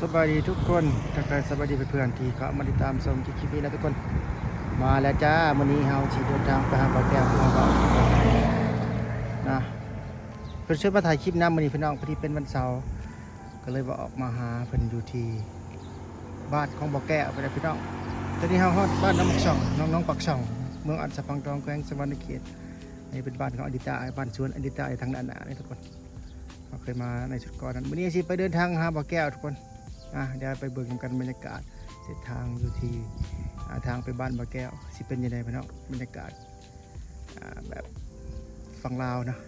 ສະບາຍດີທຸກຄົນ ທັກທາຍສະບາຍດີເພື່ອນໆທີ່ເຂົ້າມາຕິດຕາມຊົມຄລິບນີ້ນະທຸກຄົນ. ມາແລ້ວຈ້າ ມື້ນີ້ເຮົາຊິເດີນທາງໄປຫາບ່າວແກ້ວຄືເກົ່ານະ. ເພິ່ນຊວນມາຖ່າຍຄລິບນຳມື້ນີ້ພີ່ນ້ອງ, ພໍດີເປັນວັນເສົາ ກໍເລີຍວ່າອອກມາຫາເພິ່ນຢູ່ທີ່ບ້ານຂອງບ່າວແກ້ວພຸ້ນແຫຼະພີ່ນ້ອງ. ຕອນນີ້ເຮົາຮອດບ້ານໜອງປາກຊ່ອງ ໜອງ ໜອງປາກຊ່ອງ ເມືອງອັດສະພັງທອງ ແຂວງສະຫວັນນະເຂດ. ອັນນີ້ເປັນບ້ານຂອງອະລິຕາ ບ້ານສວນອະລິຕາ ທາງດ້ານໜ້ານີ້ທຸກຄົນ. ເຮົາເຄີຍມາໃນຊຸດກ່ອນນັ້ນ. ມື້ນີ້ຊິໄປເດີນທາງຫາບ່າວແກ້ວທຸກຄົນ. ອ່າ ດຽວໄປເບິ່ງນຳກັນບັນຍາກາດເສັ້ນທາງຢູ່ທີ່ ອ່າ ທາງໄປບ້ານບ່າວແກ້ວຊິເປັນຈັ່ງໃດພີ່ນ້ອງ. ບັນຍາກາດ ອ່າ ແບບຝັ່ງລາວເນາະ,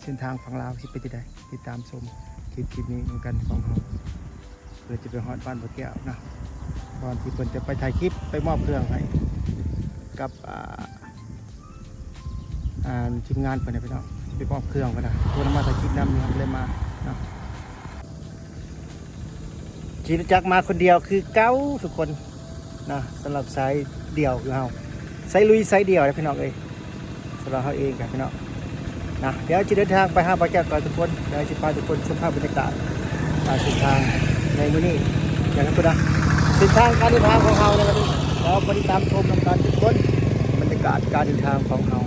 ເສັ້ນທາງຝັ່ງລາວຊິເປັນຈັ່ງໃດ. ຕິດຕາມຊົມຄລິບ ຄລິບນີ້ນຳກັນຂອງເຮົາ ເພື່ອຈະໄປຮອດບ້ານບ່າວແກ້ວເນາະ, ກ່ອນທີ່ເພິ່ນຈະໄປຖ່າຍຄລິບ ໄປມອບເຄື່ອງໃຫ້ກັບ ອ່າ ອ່າ ທີມງານເພິ່ນນະພີ່ນ້ອງ. ໄປມອບເຄື່ອງເພິ່ນນະ, ເພິ່ນມາຖ່າຍຄລິບນຳ ເຮົາກໍເລີຍມາເນາະ. ຂີ່ລົດຈັກມາຄົນດຽວຄືເກົ່າທຸກຄົນນະ, ສຳລັບສາຍດ່ຽວຄືເຮົາ ສາຍລຸຍສາຍດ່ຽວນະພີ່ນ້ອງເອີຍ. ສຳລັບເຮົາເອງກະພີ່ນ້ອງນະ ດຽວຊິເດີນທາງໄປຫາບ່າວແກ້ວກ່ອນທຸກຄົນ. ດຽວຊິພາທຸກຄົນຊົມພາບບັນຍາກາດ ອ່າ ເສັ້ນທາງໃນມື້ນີ້ນະທຸກຄົນນະ. ເສັ້ນທາງການເດີນທາງຂອງເຮົາໃນວັນນີ້ ເຮົາໄປຕິດຕາມຊົມນຳກັນທຸກຄົນ, ບັນຍາກາດການເດີນທາງຂອງເຮົາ.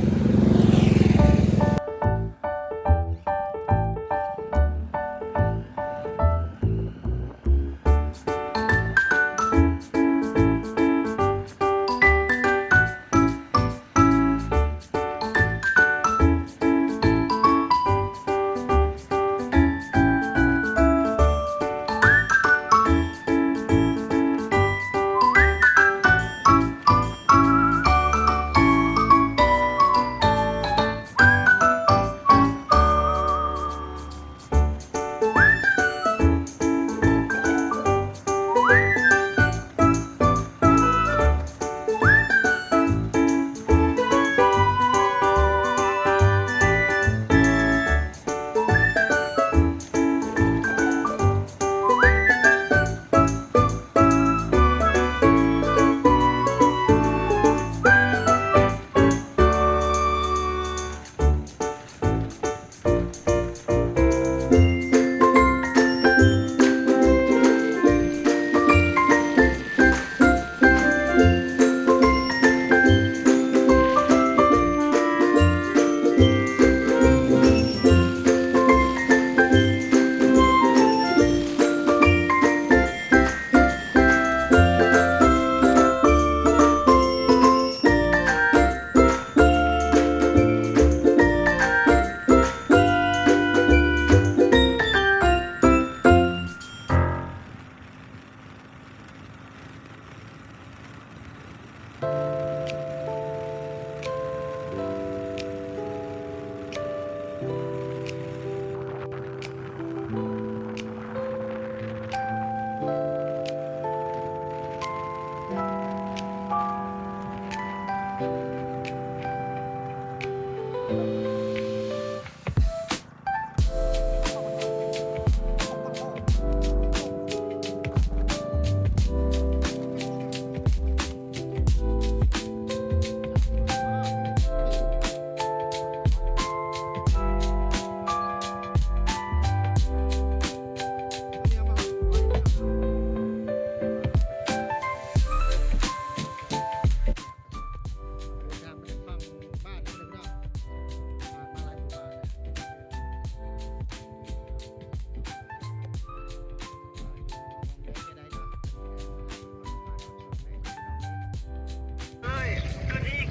ເອີຍ ຂຶ້ນອີກ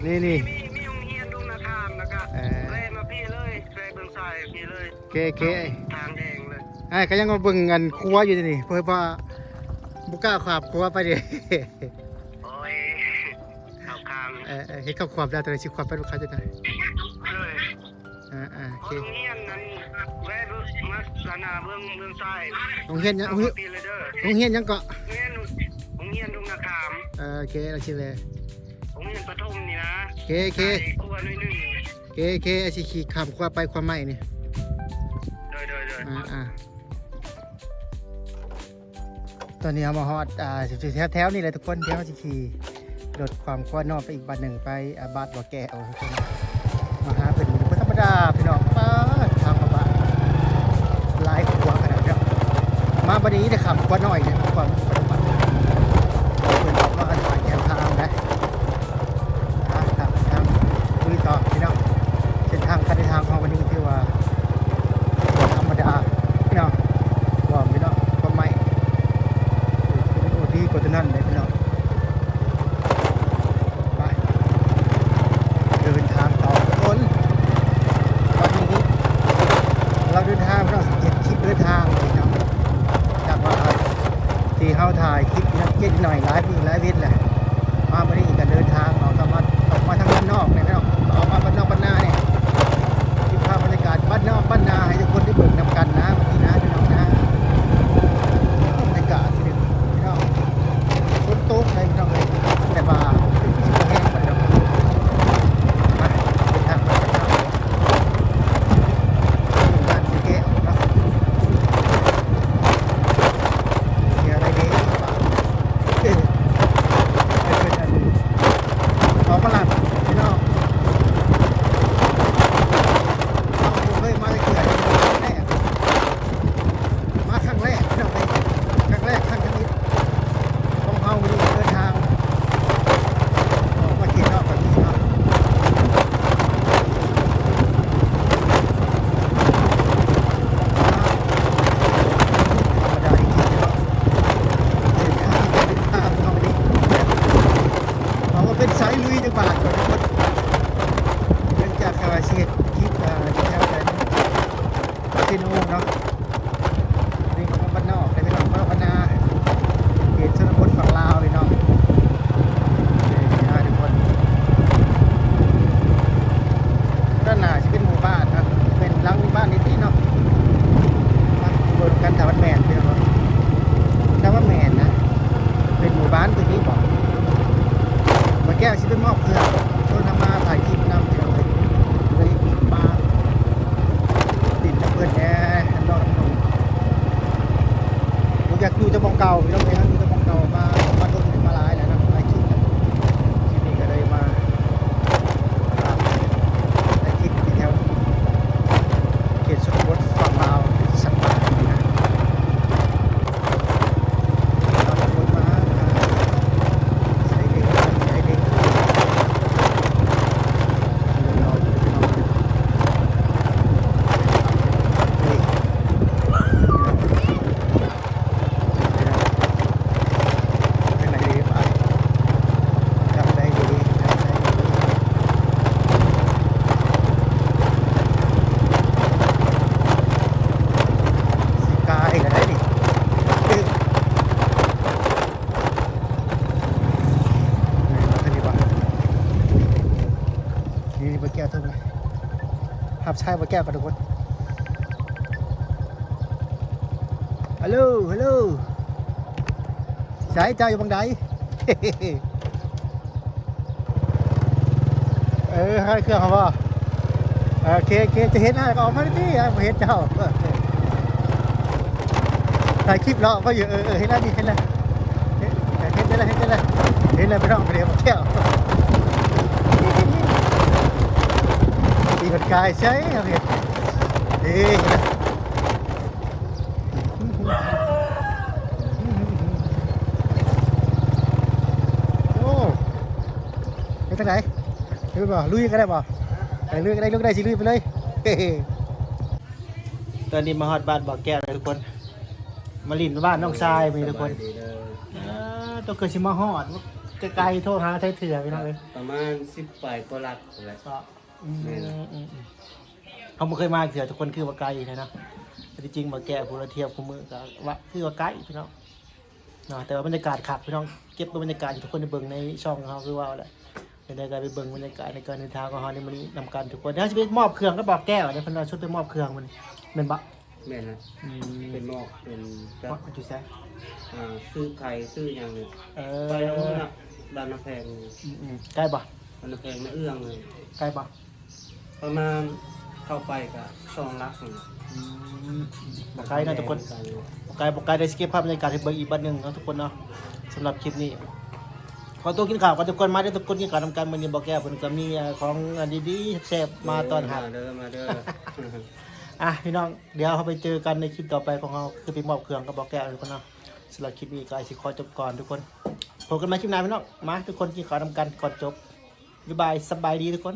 ນີ້ ນີ້ ມີ ມີໂຮງຮຽນດົງນາຂາມ ແລ້ວກະ ເອີ ແວ່ມາພີ້ເລີຍ ແວ່ເບິ່ງຊາຍພີ້ເລີຍ. ເຄ ເຄ ທາງແດງເລີຍ. ອ້າຍກະຍັງມາເບິ່ງອັນຄົວຢູ່ນີ້ ເພິ່ນວ່າບໍ່ກ້າຂ້າມຄົວໄປເດ້. ໂອ້ຍ ຂ້າມ ຂ້າມ ເອີ ເອີ ເຮັດຂ້າວຄວາມແລ້ວ ຕອນນີ້ຊິຂ້າມໄປລູກຄ້າຢູ່ນະ. ເອີ ອ່າໆ ໂອເຄ ໂຮງຮຽນນັ້ນ ແວ່ມາສານາເບິ່ງ ເບິ່ງຊາຍ. ໂຮງຮຽນຫຍັງ? ໂຮງຮຽນ ໂຮງຮຽນຫຍັງເກາະ? ໂຮງຮຽນ ໂຮງຮຽນດົງນາຂາມ. ເອີ ໂອເຄ ລະຊິແວ່ ໂຮງຮຽນປະຖົມນີ້ນະ. ເຄ ເຄ ໄກກວ່າໜ້ອຍໜຶ່ງ. ເຄ ເຄ ຊິຂີ່ຂ້າມຂົວໄປຂົວໃໝ່ນີ້. ໂດຍ ໂດຍ ໂດຍ ອ່າໆ. ຕອນນີ້ເຮົາມາຮອດ ອ່າ ແຖວໆນີ້ແຫຼະທຸກຄົນ ດຽວເຮົາຊິຂີ່ລົດຂ້າມຂົວເນາະ ໄປອີກບ້ານໜຶ່ງ ໄປ ອ່າ ບ້ານບໍ່ແກ້ວທຸກຄົນ. ມາຫາເພິ່ນບໍ່ທຳມະດາພີ່ນ້ອງ. ປາດ ທາງມາບ້ານຫຼາຍຂົວຂະໜາດເນາະ. ມ ມາບັດນີ້ໄດ້ຂັບກວ່າໜ້ອຍເດ້ ເພິ່ນອອກມາອັນຕະວາຍແຄມທາງໄດ໋ ອ່າ ທາງ ທາງລຸຍຕໍ່ພີ່ນ້ອງ. ເສັ້ນທາງການເດີນທາງຂອງວັນນີ້ຖືວ່າບໍ່ທຳມະດາເນາະ ວ່າພີ່ນ້ອງ ຄວາມໃໝ່ ໂອ້ ດີກວ່າຕົວນັ້ນເດ້ພີ່ນ້ອງ. ໄປ ເດີນທາງຕໍ່ທຸກຄົນ. ຕອນນີ້ເຮົາເດີນທາງເນາະ ເຮັດຄລິບເດີນທາງເນາະ ຈາກວ່າທີ່ເຮົາຖ່າຍຄລິບເນາະ ເຈັດໜ້ອຍຫຼາຍມື້ຫຼາຍເວັນແລ້ວ ມາມື້ນີ້ກໍເດີນທາງອອກມາ ອອກມາທາງບ້ານນອກນີ້ເນາະ ອອກມາບ້ານນອກບ້ານນານີ້ ເກັບພາບບັນຍາກາດບ້ານນອກບ້ານນາໃຫ້ທຸກຄົນໄດ້ເບິ່ງນຳກັນນະ ມື້ນີ້ນະ ພີ່ນ້ອງນະ. ບັນຍາກາດ ພີ່ນ້ອງ ຝົນຕົກໄດ໋ພີ່ນ້ອງເອີຍ ແຕ່ວ່າບໍ່ແຮງປານໃດດອກ. ມາ ເດີນທາງໄປເນາະ ເປັນບ້ານແກ້ວເນາະ ມີອະໄລເດ ເປັນອັນ ອອກມາລັດພີ່ນ້ອງ ເຮົາບໍ່ເຄີຍມາຈັກເທື່ອ ຄັ້ງແລກ ມາຄັ້ງແລກພີ່ນ້ອງເອີຍ ຄັ້ງແລກຄັ້ງທຳອິດຂອງເຮົາມື້ນີ້ເດີນທາງອອກມາເຂດນອກແບບນີ້ເນາະ. ທຳມະດາອີກເນາະ ເດີນທາງເປັນທາງເຮົານີ້ ເຮົາກໍເປັນສາຍລຸຍຈັກບາດກ່ອນທຸກຄົນ ເນື່ອງຈາກຂ້າວ່າຊິເຮັດຄລິບ ເອີ ຢູ່ແຖວໃດ ເຊໂນເນາະ ນີ້ກໍບ້ານນອກເດ້ພີ່ນ້ອງ ບ້ານນອກບ້ານນາ ເຂດຊົນນະບົດຝັ່ງລາວພີ່ນ້ອງ ເອີ ທຸກຄົນ. ດ້ານໜ້າຊິເປັນໝູ່ບ້ານເນາະ ເປັນຫຼັງໝູ່ບ້ານນີ້ຕິເນາະ ມາເບິ່ງກັນຖ້າມັນແມ່ນພີ່ນ້ອງ ຖ້າວ່າແມ່ນນະ ເປັນໝູ່ບ້ານຕົວນີ້ບໍ? ບໍ່ແກ້ວຊິໄປມອບເຄື່ອງ ຊວນເຮົາມາຖ່າຍຄລິບນຳ ພີ່ນ້ອງເອີຍ ເລີຍມາຫຼິ້ນນຳເພິ່ນແດ່ ນຳນ້ອງນຳໜຸ່ມ ບໍ່ຢາກຢູ່ແຕ່ໝ່ອງເກົ່າ ພີ່ນ້ອງເອີຍ ເຮົາຢູ່ແຕ່ໝ່ອງເກົ່າ ມາ ມາດົນ ມາຫຼາຍແລ້ວເນາະ ຫຼາຍຄລິບແລ້ວ ຄລິບນີ້ກໍເລີຍມາ ໄດ້ຄິດຢູ່ແຖວເຂດຊົນນະບົດຝັ່ງລາວ ສັກບາດນີ້ນະ ເອົາຄົນມາຫາໃສ່ເດັກ ໃສ່ເດັກ ນີ້ ບໍ່ແກ້ວໂທມາ ຮັບສາຍບໍ່ແກ້ວກ່ອນທຸກຄົນ. ຮັລໂຫຼ ຮັລໂຫຼ ໃສ ເຈົ້າຢູ່ໝ່ອງໃດ? ເອີ ໃຫ້ເຄື່ອງເຮົາບໍ່? ໂອເຄ ໂອເຄ ຈະເຫັນອ້າຍກໍອອກມາຕິ ອ້າຍບໍ່ເຫັນເຈົ້າ. ຖ່າຍຄລິບເນາະ ເຂົາຢູ່ ເອີ ເອີ ເຫັນແລ້ວນີ້ ເຫັນແລ້ວ ເຫັນ ເຫັນແລ້ວ ເຫັນແລ້ວ ເຫັນແລ້ວ ພີ່ນ້ອງ ເຫັນແລ້ວ ແກ້ວ ມີຄົນກາຍໃສ່ ເຮົາເຫັນ ເອີ ເຫັນແລ້ວ ໂອ້ ເປັນຈັ່ງໃດ? ລຸຍບໍ່? ລຸຍກໍໄດ້ບໍ່? ເອີ ລຸຍກໍໄດ້ ລຸຍກໍໄດ້ ຊິລຸຍໄປເລີຍ. ຕອນນີ້ມາຮອດບ້ານບໍ່ແກ້ວແລ້ວທຸກຄົນ ມາຫຼິ້ນບ້ານນ້ອງຊາຍມື້ນີ້ທຸກຄົນ. ເອີ ຕົວເກີດຊິມາຮອດ ໄກໆ ໂທຫາໄທເທື່ອ ພີ່ນ້ອງເອີຍ ປະມານສິບປາຍກວ່າຫຼັກພຸ້ນແຫຼະ. ອືມ ແມ່ນລະ ອືມ ອືມ ເຮົາບໍ່ເຄີຍມາເທື່ອທຸກຄົນ ຄືວ່າໄກແທ້ເນາະ. ແຕ່ທີ່ຈິງບໍ່ແກ້ວ ຜູ້ລະທຽບຄູ່ມື້ກໍວ່າຄືວ່າໄກ ພີ່ນ້ອງ. ເນາະ ແຕ່ວ່າບັນຍາກາດຄັກພີ່ນ້ອງ ເກັບເອົາບັນຍາກາດໃຫ້ທຸກຄົນໄດ້ເບິ່ງໃນຊ່ອງເຮົາ ຄືວ່າແຫຼະ ຈັ່ງໃດກໍໄປເບິ່ງບັນຍາກາດໃນການເດີນທາງຂອງເຮົາໃນມື້ນີ້ນຳກັນທຸກຄົນ. ດຽວເຮົາຊິໄປມອບເຄື່ອງກັບບໍ່ແກ້ວເດ້ ເພິ່ນວ່າຊວນໄປມອບເຄື່ອງ ແມ່ນບໍ່? ແມ່ນລະ ອືມ ເປັນມອບ ເປັນກັບ ມອບຢູ່ໃສ? ອ່າ ຊື້ໄຂ່ຊື້ຫຍັງນີ້ ເອີ ໄປເອົານະ ບ້ານນາແພງ. ອືມໆ ໃກ້ບໍ່? ບ້ານນາແພງ ນາເອື້ອງນີ້ ໃກ້ບໍ່? ປະມານ ເຂົ້າໄປກະສອງຫຼັກນີ້. ອືມ ບໍ່ໄກເນາະທຸກຄົນ ບໍ່ໄກ ບໍ່ໄກ ດຽວຊິເກັບພາບບັນຍາກາດໃຫ້ເບິ່ງອີກບັດໜຶ່ງເນາະທຸກຄົນເນາະ. ສຳລັບຄລິບນີ້ ຂໍຕົວະກິນເຂົ້າກ່ອນທຸກຄົນ ມາເດີທຸກຄົນ ກິນເຂົ້ານຳກັນ. ມື້ນີ້ບໍ່ແກ້ວເພິ່ນກໍມີ ເອີ ຂອງ ເອີ ດີໆແຊບໆມາຕ້ອນຮັບ. ເດີ ມາເດີ ມາເດີ. ອ່ະ ພີ່ນ້ອງ ດຽວເຮົາໄປເຈີກັນໃນຄລິບຕໍ່ໄປຂອງເຮົາ ຄືໄປມອບເຄື່ອງກັບບໍ່ແກ້ວທຸກຄົນເນາະ. ສຳລັບຄລິບນີ້ກໍຊິຂໍຈົບກ່ອນທຸກຄົນ. ພົບກັນໃໝ່ຄລິບໜ້າພີ່ນ້ອງ. ມາ ທຸກຄົນກິນເຂົ້ານຳກັນກ່ອນຈົບ. ບາຍບາຍ ສະບາຍດີທຸກຄົນ.